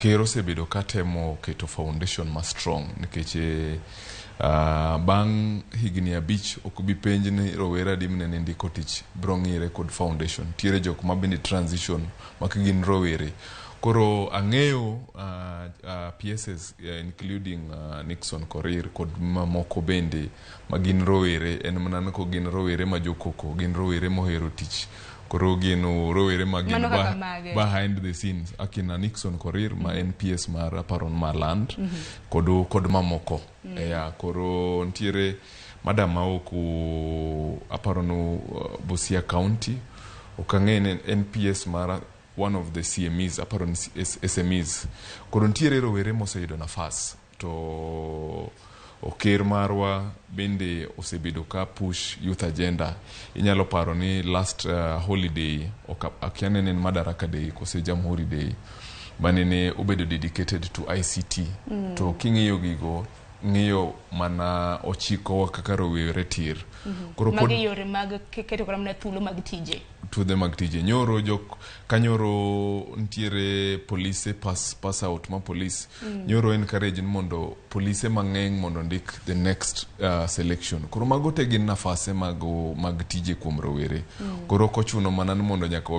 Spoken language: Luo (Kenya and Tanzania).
Ker osebedo ka temo keto foundation ma strong nikech bang' higni 5 ok bi penj ni rowere adi mane ndiko tich biro ng'ire kod foundation. Nitiere jok ma bende transition ma gin rowere. Koro ang'eyo PSs including Nixon Korir kod mamoko bende ma gin rowere, en mana ni gin rowere ma jokoko, gin rowere mohero tich. Koro gin rowere ma gin Mano kaka mage? Behind the scenes, akina Nixon Korir ma en PS mar aparon mar land kod mamoko. Yeah, koro nitiere madam ma aparo no Busia County, ok ang'e ni en PS mar one of the CMEs, aparo ni SMEs. Koro nitiere rowere moseyudo nafas to ker marwa bende osebedo ka push youth agenda. Inyalo paro ni last holiday, ok akia ni en Madaraka Day kose Jamhuri Day, manene obedo dedicated to ICT. To king'iyo gigo, ng'iyo mana ochikowa kaka rowere tir. Koro pod Magi yore mag keto kata mana thuolo mag tije. Thuodhe mag tije. Nyoro jok kanyoro nitiere polise pass out ma police. Nyoro encourage ni mondo polise mang'eny mondo ndik the next selection. Koro mago te gin nafase mag tije kuom rowere. Koro ok ochuno mana ni mondo nyaka